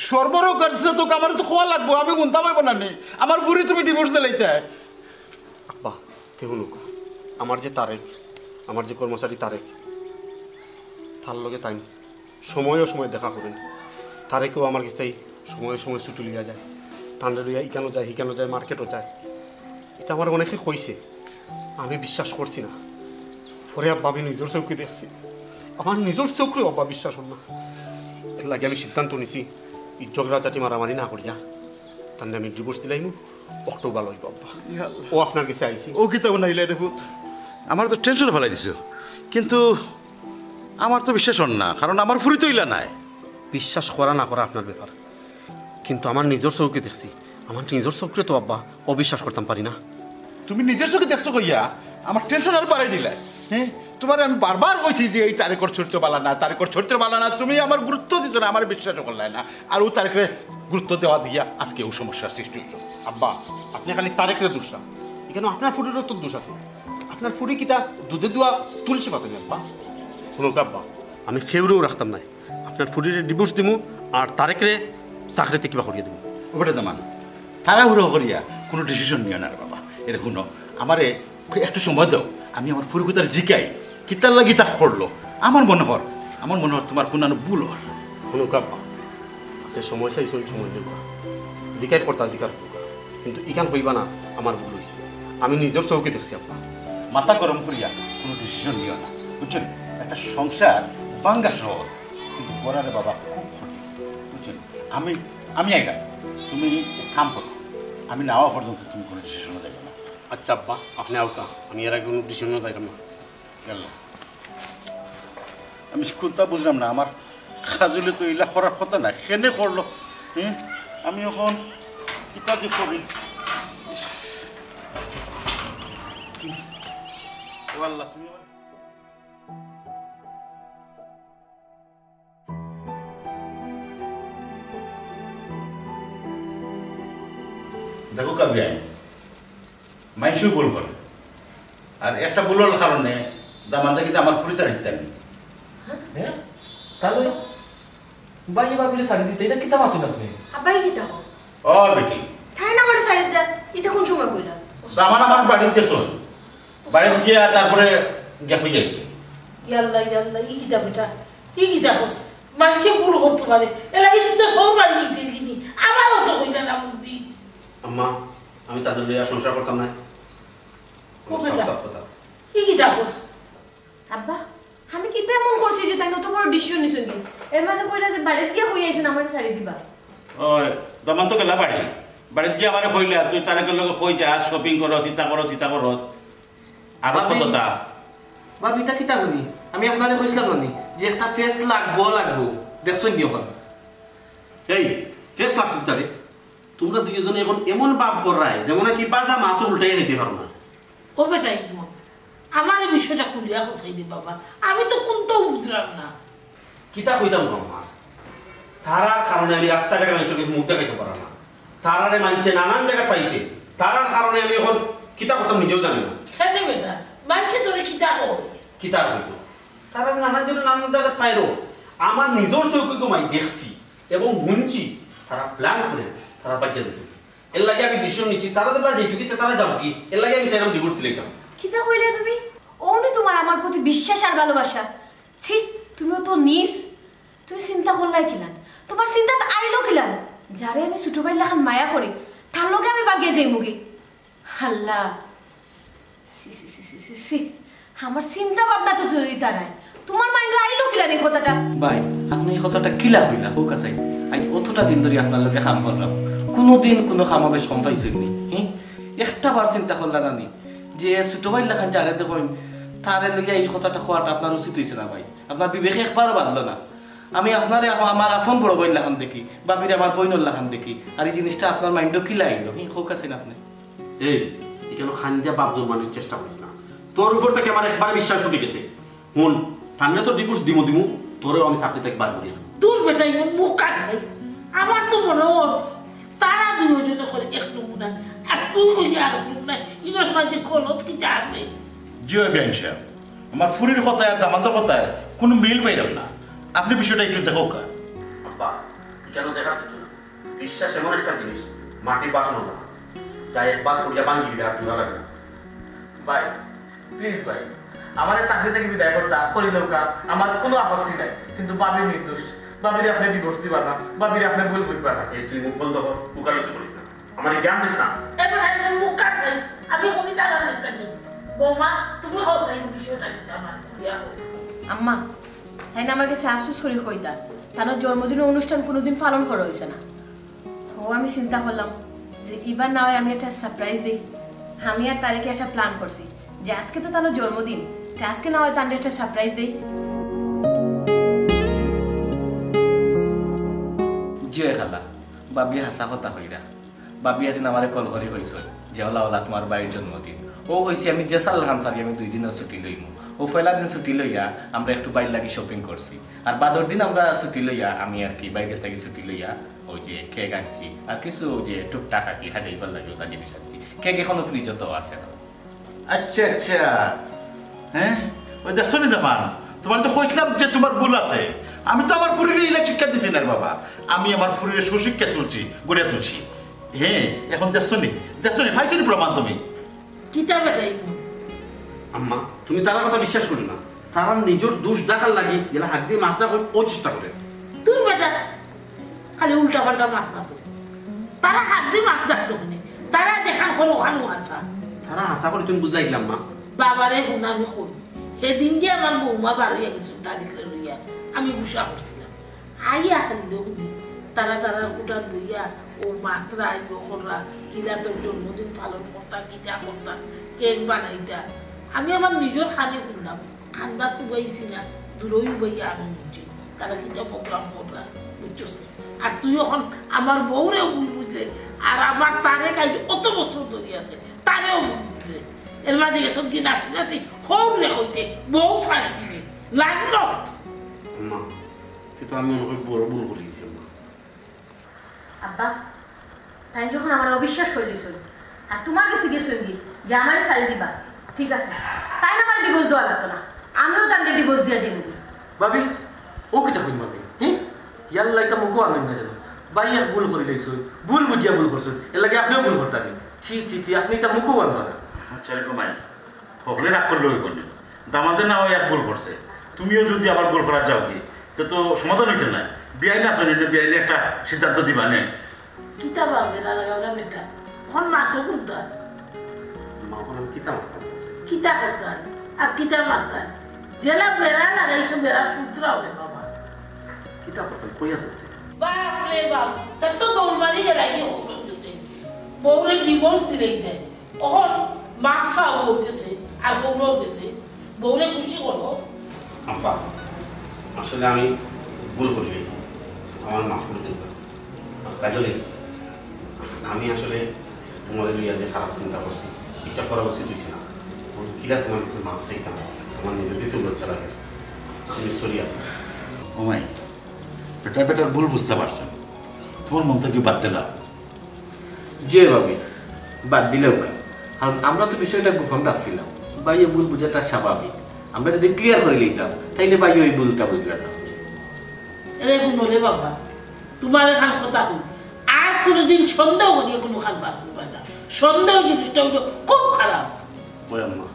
শরমর কাছে তো আমার তো কওয়া লাগবো, আমি গুনতাম অইবো না নি? আমার ফুরি তুমি ডিভোর্স দিলাইতায়? আব্বা, তে হুনুক্কা, আমার যে তারেক, আমার যে কর্মচারী তারেক, তার লগে তাইন সময় অসময় দেখা করইন। তারেকেও আমার গেছ থাকি সময় অসময় ছুটি লইয়া যায়, তানরে লইয়া ইকানো যায়, হিকানো যায়, মার্কেটও যায়। ইতা আমারে অনেকে কইছে, আমি বিশ্বাস করছি না। পরে আব্বা আমি নিজর চউখে দেখছি, আমার নিজর চউখরেও আব্বা বিশ্বাস অর না। এরলাগি আমি সিদ্ধান্ত নিছি, ই ঝগড়াঝাটি মারামারি না করিয়া তানরে আমি ডিভোর্স দিলাইমু, অকটাউ ভালা অইবো আব্বা। ইয়া আল্লাহ। ও আপনার গেছে আইছি। ও কিতা বানাইলা রে পুত? আমার তো টেনশনে ফালাই দিছো, কিন্তু আমার তো বিশ্বাস অর না, কারণ আমার ফুরি তো ইলা নায়। বিশ্বাস করা না করা আপনার ব্যাপার, কিন্তু আমার নিজর চউখে দেখছি, আমার নিজর চউখরে তো আব্বা অবিশ্বাস করতাম পারি না। তুমি নিজর চউখে দেখছো কইয়া আমার টেনশন আরো বাড়াই দিলায়। হ্যাঁ, তুমারে আমি বারবার কইছি যে এই তারেকর চরিত্র ভালা না, তারেকর চরিত্র ভালা না, তুমি আমার গুরুত্ব দিছো না, আমারে বিশ্বাস করলায় না, আর অউ তারেকরে গুরুত্ব দেওয়া দিয়া আজকে অউ সমস্যার সৃষ্টি অইলো। আব্বা, আপনে খালি তারেকরে দোষ না, ইকানো আপনার ফুরিরও তো দোষ আছে। আপনার ফুরি কিতা দুধে ধোয়া তুলসী পাতা নি আব্বা? হুনুক্কা আব্বা, আমি কেউরেও রাখতাম নায়। আপনার ফুরিরে ডিভোর্স দিমু, আর তারেকরে চাকরিতে কিবা করিয়া দিমু। ও বেটা দামান, তাড়াহুড়া করিয়া কুনু ডিসিশন নিও না রে বাবা। এরে হুনো, আমারে একটু সময় দেও, আমি আমার ফুরিগুতারে জিকাই, কিতার লাগি ইতা করলো। আমার মনে অর, আমার মনে অর তুমার কুনানো ভুল অর। হুনুক্কা আব্বা, আপনে সময় চাইছইন, সময় দেউক্কা। জিকাইর করতা জিকার করউক্কা, কিন্তু ইখান কইবা না আমার ভুল অইছে। আমি নিজর চউখে দেখছি আব্বা। মাথা গরম করিয়া কুনু ডিসিশন নিও না, বুঝছো নি? একটা সংসার ভাঙ্গা সহজ, কিন্তু গড়ারে বাবা খুব কঠিন, বুঝছো নি? আমি, আমি আইরাম, তুমি এক কাম করো, আমি না আওয়া পর্যন্ত তুমি কুনু ডিসিশনো যাইবা না। আচ্ছা আব্বা, আপনে আউক্কা, আমি এর আগে কুনু ডিসিশনো যাইতাম না। গেল। আমি কুন্তা বুঝলাম না, আমার কাজলি তো ইলা করার কথা না, কেনে করলো? হ্যাঁ, আমি অখন কিতা যে করি। ইস। ও আল্লাহ, তুমি আমার দেখো কাবিয়ান, মাইনষেও ভুল করে। আর একটা ভুলর কারণে দামান্দে কিন্তু আমার ফুরি ছাড়ি দিতা নি। হ্যাঁ? তাইলে ভাইয়ে ভাবিরে ছাড়ি দিতা, ইটা কিতা মাতইন আপনে? আব্বা, ই কিতা কও? ও বেটি। তাইন আমারে ছাড়ি দিতা, ইটা কুন সময় কইলা? দামান আমার বাড়িত গেছইন। বাড়িত গিয়া তারপরে গিয়া কই যাইছে। ইয়াল্লা, ইয়াল্লা, ই কিতা বেটা? ই কিতা কস? মাইনষে ভুল করতো পারে। এলা ই তো তোর বাড়ি দিতে দিনি। আমারও তো কইলা না মুখ দি। আম্মা, আমি তানরে লইয়া সংসার করতাম না। ও বেটা, সাফ কথা। ই কিতা কস? আব্বা, আমি কিতা এমন করছি যে তাইন অত বড় ডিসিশন নিছইন? এর মাঝে কইলা যে বাড়িত গিয়া কই আইছইন আমারে ছাড়ি দিবা। ওই, দামান তো গেলা বাড়ি। বাড়িত গিয়া আমারে কইলা, তুই তারেকর লগে কই যাস, শপিং করস, ইতা করস, ইতা করস। আর ভাবি, কততা? ভাবি, ইতা কিতা কইনি? আমি আপনারে কইছিলাম না নি যে একটা ফেস লাগবো, লাগবো। দেখছইন নি অখন? এই, ফেস লাগতো কিতারে? তুমরা দুইজনে অখন এমন ভাব কররায়, যেমন নাকি ভাজা মাছও উল্টাইয়া খাইতে পারো না। ও বেটা ইমন, আমারে বিষয়টা খুলিয়া কছাই দে বাবা, আমি তো কুন্তাও বুঝলাম না। কিতা কইতাম গো আম্মা, তারার কারণে আমি রাস্তাঘাটে মাইনষর গেছে মুখ দেখাইতাম পাররাম না, তারারে মাইনষে নানান জাগাত পাইছে, তারার কারণে আমি অখন কিতা করতাম নিজেও জানি না। কেনে বেটা, মাইনষে তোরে কিতা কয়? কিতা আর কইতো, তারারে নানান জনে নানান জাগাত পাইরো। আমার নিজর চউখে ঘুমাই দেখছি এবং হুনছি, তারা প্ল্যান করে তারা বাগিয়া যাইতো। এরলাগি আমি ডিসিশন নিছি, তারা তো প্রায় যেহেতু কিতা তারা যাউক্কা, এরলাগি আমি চাইরাম ডিভোর্স দিলাইতাম। কিতা কইলা তুমি? অউ নি তুমার আমার প্রতি বিশ্বাস আর ভালোবাসা? ছি, তুমিও তো নিস। তুমি চিন্তা করলায় কিলান? তুমার চিন্তাত আইলো কিলান? যারে আমি ছোট ভাইর লাখান মায়া করি, তার লগে আমি বাগিয়া যাইমুগি। আল্লাহ, ছি, ছি, ছি, ছি, ছি, ছি। আমার চিন্তা ভাবনা তো জড়িতা নাই। তোমার মাইন্ডো আইলো কিলা নি কথাটা? ভাই, আপনে ই কথাটা কিলা কইলা, কউক্কা চাই? আইজ অতটা দিন ধরি আপনার লগে কাম করলাম, কুনুদিন কুনু কামাবে সময় পাইছইন নি? হি? একটা বার চিন্তা করলা না নি যে ছোট ভাইর লাখান যারে দেখইন, তারে লইয়া ই কথাটা কওয়াটা আপনার উচিত অইছে না ভাই? আপনার বিবেকে একবারও বাধলো না? আমি আপনারে আপ-, আমার আপন বড় ভাইর লাখান দেখি, ভাবিরে আমার বইনর লাখান দেখি, আর ই জিনিসটা আপনার মাইন্ডো কিলা আইলো? হি, কউক্কা চাইন আপনে। এই, ইখানো কান্দিয়া বাপ জন্মানির চেষ্টা করিস না। তোর উপর থাকি আমার একবারে বিশ্বাস উঠি গেছে। হুন, তানরে তো ডিভোর্স দিমু দিমু, তোরেও আমি চাকরি থাকি বার করি দিমু। দূর বেটা, ইমন মুখ কার চাই। আমার তো মনে অর তারা দুইজনে করে এক নমুনা, আর তুই কইলি আর এক নমুনা। ইনোর মাঝে গলত কিতা আছে? জি অয় বিয়াইন সাব, আমার ফুরির কথায় আর দামান্দর কথায় কুনু মিল পাইরাম না। আপনে বিষয়টা একটু দেখউক্কা। আব্বা, ইখানো দেখার কিছু নাই। বিশ্বাস এমন একটা জিনিস, মাটির বাসনর মতো, যা একবার পড়িয়া ভাঙ্গি গেলে আর জোড়া লাগে না। ভাই, প্লিজ ভাই, আমারে চাকরি থাকি বিদায় করতা, করিলাউক্কা, আমার কুনু আপত্তি নাই, কিন্তু ভাবি নির্দোষ। ভাবিরে আপনে ডিভোর্স দিবা না, ভাবিরে আপনে ভুল বুঝবা না। এই তুই মুখ বন্ধ কর, উকালতি করিস না, আমারে জ্ঞান দিস না। এবার ভাই, মুখ কাট ভাই, আমি এখনই তালাক দিস নাকি? বৌমা, তুমি কও চাই বিষয়টা কিতা আমারে খুলিয়া কও। আম্মা, তাইন আমার গেছে আফসোস করি কইতা, তানর জন্মদিনর অনুষ্ঠান কুনুদিন পালন করা অইছে না। অউ আমি চিন্তা করলাম যে ইবার না অয় আমি একটা সারপ্রাইজ দেই। আমি আর তারেকে একটা প্ল্যান করছি যে আজকে তো তানর জন্মদিন, তে আজকে না অয় তানরে একটা সারপ্রাইজ দেই। জি অয় খালা, ভাবি হাছা কথা কইরা। ভাবি এদিন আমারে কল করি কইছইন যে, "অলা, অলা, তুমার ভাইর জন্মদিন।" অউ কইছি, "আমি যেসার লাখান পারি আমি দুই দিনর ছুটি লইমু।" অউ পয়লা দিন ছুটি লইয়া আমরা একটু ভাইর লাগি শপিং করছি, আর বাদর দিন আমরা ছুটি লইয়া, আমি আর কি ভাইর গেছ থাকি ছুটি লইয়া অউ যে কেক আনছি, আর কিছু অউ যে টুকটাক আর কি হাজাইবার লাগি অতা জিনিস আনছি। কেক এখনো ফ্রিজো তো আছে না। আচ্ছা, আচ্ছা। হ্যাঁ, অউ দেখছো নি দামান, তুমারে তো কইছলাম যে তুমার ভুল আছে। আমি তো আমার ফুরিরে ইলা শিক্ষা দিছি না রে বাবা, আমি আমার ফুরিরে সুশিক্ষা তুলছি, গড়িয়া তুলছি। হ্যাঁ, এখন দেখছো নি, দেখছো নি, পাইছো নি প্রমাণ তুমি? কিতা বেটাই? আম্মা, তুমি তারার কথা বিশ্বাস করিও না। তারা নিজর দোষ ঢাকার লাগি যেলা হাত দিয়া মাছ ঢাকইন অউ চেষ্টা করে। দূর বেটা, খালি উল্টা পাল্টা মাত মাতস। তারা হাত দি মাছ ঢাকতো কেনে? তারা যেখান করইন অখানউ হাছা। তারা হাছা করি তুমি বুঝলায় কিলা আম্মা? বাবারে হুন আমি কই, হেদিন যে আমার বৌমা বারইয়া গেছইন তারিখরে লইয়া, আমি গুসা করছিলাম। আইয়া হারলেও নি, তারা তারার কুটাত বইয়া অউ মাতরা, ইয়ো কররা, কিলা তোর জন্মদিন পালন করতা, কিতা করতা, কেক বানাইতা। আমি আমার নিজর কানে হুনলাম, কান্দাত তো বইছি না, দূরই বইয়া আমি বুঝি তারা কিতা প্রোগ্রাম কররা, বুঝছস? আর তুই অখন আমার বউরেও ভুল বুঝরে, আর আমার তারেক আইজ অত বছর ধরি আছে, তারেও ভুল বুঝরে। এর মাঝে এসব দিন আসি না আসি, হউরে কইতে বউ ছাড়ি দিবে, লাগলো। আম্মা, কিন্তু আমি মনে করি বড় ভুল করি গেছি, আম্মা। আব্বা, তাইন যখন আমারে অবিশ্বাস করিলিছইন, আর তুমার গেছে গেছইন গি যে আমারে ছাড়ি দিবা, ঠিক আছে, তাইন আমারে ডিভোর্স দেওয়া লাগতো না, আমিও তানরে ডিভোর্স দিয়া যাইমু। ভাবি, অউ কিতা কইন ভাবি? হি? ইয়াল্লা, ইতা মুখো আনইন না যেন। ভাই এক ভুল করিলাইছইন, ভুল বুঝিয়া ভুল করছইন, এরলাগি আপনেও ভুল করতা নি। ছি, ছি, ছি, আপনে ইতা মুখো আনবা না। আচ্ছা রে গো মাই, হকলে রাগ করলে অইবো নি? দামান্দে না অয় এক ভুল করছে, তুমিও যুদি আবার ভুল করাত যাওগি, তে তো সমাধান অইতো নায়। বিয়াইন আছইন নে, বিয়াইনে একটা সিদ্ধান্ত দিবা নে। কিতা বা বেড়া লাগাইরা বেটা, অখন মাতো কুনতা? মা, অখন আমি কিতা মাততাম? কিতা করতায় আর কিতা মাততায়? যেলা বেড়া লাগাইছো, বেড়া শুধরাও রে বাবা। কিতা করতাম কইয়া তো? বাপ রে বাপ, তার তো দৌড় মারি গেলাগি হউরর গেছে। বউরে ডিভোর্স দিলাইতায়। অখন মাফ চাও বউর গেছে, আর বউরও গেছে। বউরে খুশি করো। আব্বা, আসলে আমি ভুল করিলাইছি, আমারে মাফ করি দেইন। কাজলি, আমি আসলে তুমারে লইয়া যে খারাপ চিন্তা করছি, ইটা করা উচিত অইছে না। অখন কিলা তুমার গেছে মাফ চাইতাম, আমার নিজর গেছেউ লজ্জা লাগে। আমি সরি আছি। ও মাই, বেটা বেটার ভুল বুঝতা পারছইন, তুমার মন থাকি বাদ দিলাও। জি ভাবি, বাদ দিলাউক্কা, কারণ আমরা তো বিষয়টা গোপন রাখছিলাম। ভাইয়ে ভুল বুঝাটা স্বাভাবিক, আমরা যুদি ক্লিয়ার করিলিতাম, তাইলে ভাইয়ে অউ ভুলটা বুঝলা না। এরে হুনো রে বাবা, তুমারে খান কথা কই, আর কুনুদিন সন্দেহ করিয়া কুনু খান বার করবায় না। সন্দেহ জিনিসটা অইলো খুব খারাপ। ওই আম্মা,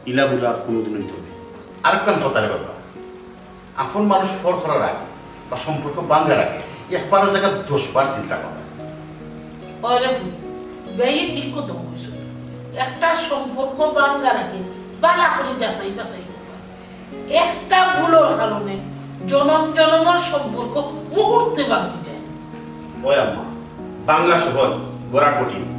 ইলা ভুল আর কুনুদিন অইতো নায়। আরেকখান কথা রে বাবা, আপন মানুষ পর করার আগে বা সম্পর্ক ভাঙ্গার আগে একবারর জাগাত দশ বার চিন্তা করবা। ওরে ফুল, বেয়ে ঠিক কথা কইছো। একটা সম্পর্ক ভাঙ্গার আগে বালা করি যাচাই বাছাই করবা। একটা ভুলর কারণে জনম জনমর সম্পর্ক মুহূর্তে ভাঙি যায়। ওই আম্মা, বাংলা সহজ, গড়া কঠিন।